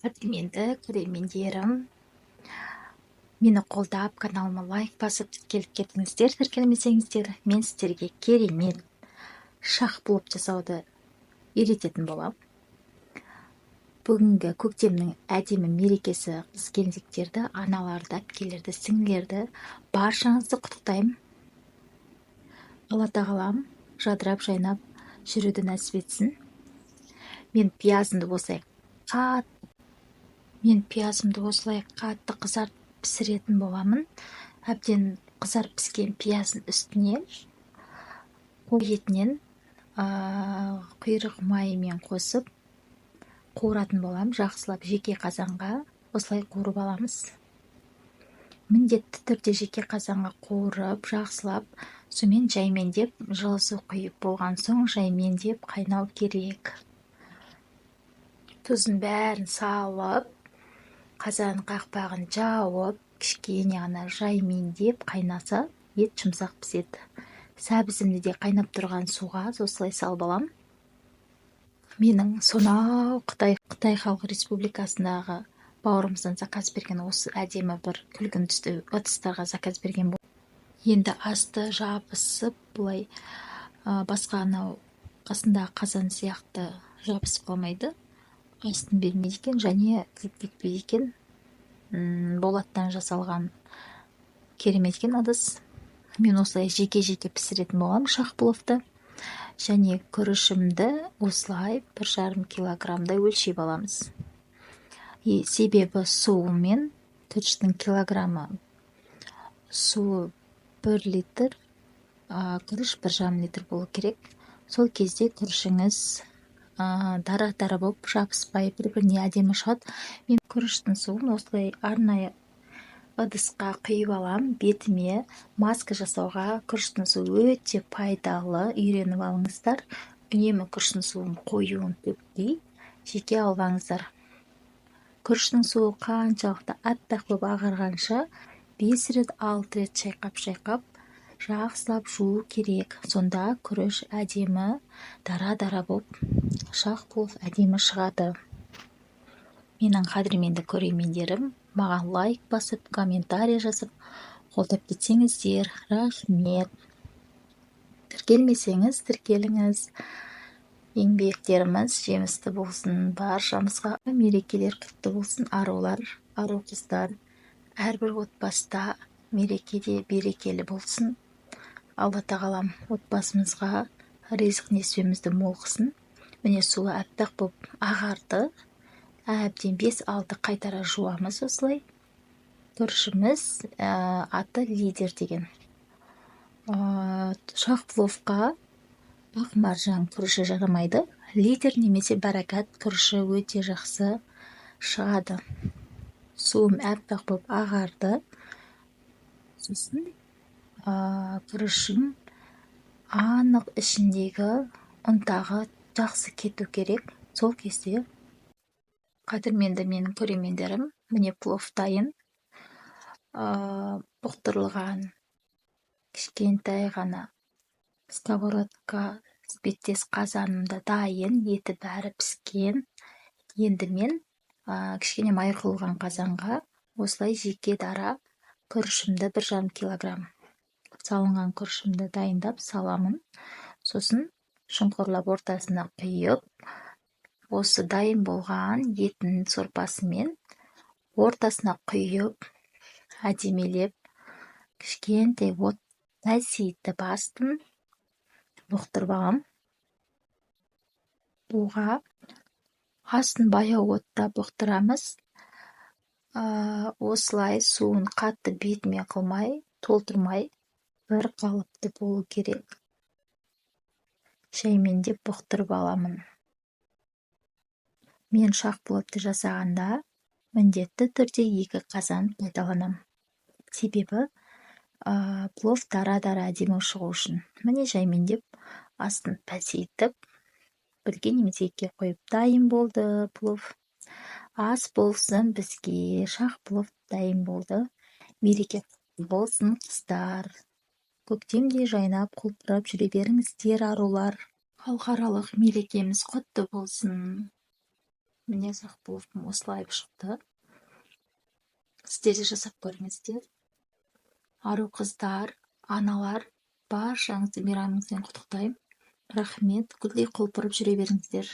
Қадірменді көрермендерім, мені қолдап, каналыма лайк басып, тіркеліп кетіңіздер. Тіркелмесеңіздер, мен сіздерге керемет шах плов жасауды үйрететін боламын. Бүгінгі көктемнің әдемі мерекесі қыз келіншектерді, аналарды, әпкелерді, сіңлілерді, баршаңызды құттықтаймын. Алла тағалам жадырап жайнап жүруді нәсіп етсін. Мен пиязымды осылай қатты қызартып пісіретін боламын. Әбден қызарып піскен пияздың үстіне қой етінен құйрық майымен қосып қуыратын боламын. Жақсылап жеке қазанға осылай қуырып аламыз. Міндетті түрде жеке қазанға қуырып, жақсылап сумен жаймендеп, жылы су құйып болған соң, жаймендеп қайнау керек. Тұзын бәрін салып, қазан қақпағын жауып, кішкене ғана жаймендеп қайнаса, ет жұмсақ піседі. Сәбізімді де қайнап тұрған суға осылай салып аламын. Менің сонау Қытай Халық Республикасындағы бауырымыздан заказ берген осы әдемі бір күлгін түсті ыдыстарға заказ берген. Енді асты жабысып, былай басқа анау қасындағы қазан сияқты жабысып қалмайды, астын бермейді екен және күйіп кетпейді екен. Болаттан жасалған керемет екен ыдыс. Мен осылай жеке жеке пісіретін боламын шах пловты. Және күрішімді осылай 1,5 килограммдай өлшеп аламыз. Себебі суымен күріштің килограммы, суы 1 литр, күріш 1,5 литр болу керек. Сол кезде күрішіңіз дара дара болып, жабыспай, бір біріне әдемі шығады. Мен күріштің суын осылай арнайы ыдысқа құйып аламын. Бетіме маска жасауға күріштің суы өте пайдалы, үйреніп алыңыздар. Үнемі күріштің суын қоюын төкпей, жеке алып. Күріштің суы қаншалықты аппақ болып ағарғанша бес рет, алты рет шайқап шайқап жақсылап жуу керек. Сонда күріш әдемі дара дара болып, шах плов әдемі шығады. Менің қадірменді көрермендерім, маған лайк басып, комментарий жазып, қолдап кетсеңіздер, рахмет. Тіркелмесеңіз, тіркеліңіз. Еңбектеріміз жемісті болсын. Баршамызға мерекелер құтты болсын, арулар, ару қыздар! Әрбір отбасыда мереке де берекелі болсын. Алла тағалам отбасымызға ризық несібемізді мол қылсын. Міне, суы аппақ болып ағарды. Әбден бес алты қайтара жуамыз осылай. Күрішіміз аты «Лидер» деген. Шах пловқа ақ маржан күріші жарамайды. «Лидер» немесе «Баракат» күріші өте жақсы шығады. Суым аппақ болып ағарды. Сосын күрішім анық ішіндегі ұнтағы жақсы кету керек сол кезде. Қадірменді менің көрермендерім, міне, плов дайын. Бұқтырылған кішкентай ғана сковородка іспеттес қазаным да дайын, еті бәрі піскен. Енді мен кішкене май құйылған қазанға осылай жеке дара күрішімді, 1,5 килограмм салынған күрішімді дайындап саламын. Сосын шұңқырлап ортасына құйып, осы дайын болған еттің сорпасымен ортасына құйып, әдемілеп кішкентай от пәсейтіп, астын бұқтырып аламын. Буға астын баяу отта бұқтырамыз. Осылай суын қатты бетіме қылмай, толтырмай, бір қалыпты болу керек. Шаймендеп бұқтырып аламын. Мен шах пловты жасағанда міндетті түрде екі қазан пайдаланамын, себебі плов дара дара әдемі шығу үшін. Міне, жаймендеп астын пәсейтіп, бірге немесе екіге қойып, дайын болды плов. Ас болсын бізге! Шах плов дайын болды. Мереке құтты болсын, қыздар! Көктемдей жайнап, құлпырып жүре беріңіздер, арулар! Халықаралық мерекеміз құтты болсын! Міне, ұзақ пловым осылай шықты. Сіздер де жасап көріңіздер. Ару қыздар, аналар, баршаңызды мейрамыңызбен құттықтаймын. Рахмет! Гүлдей құлпырып жүре беріңіздер.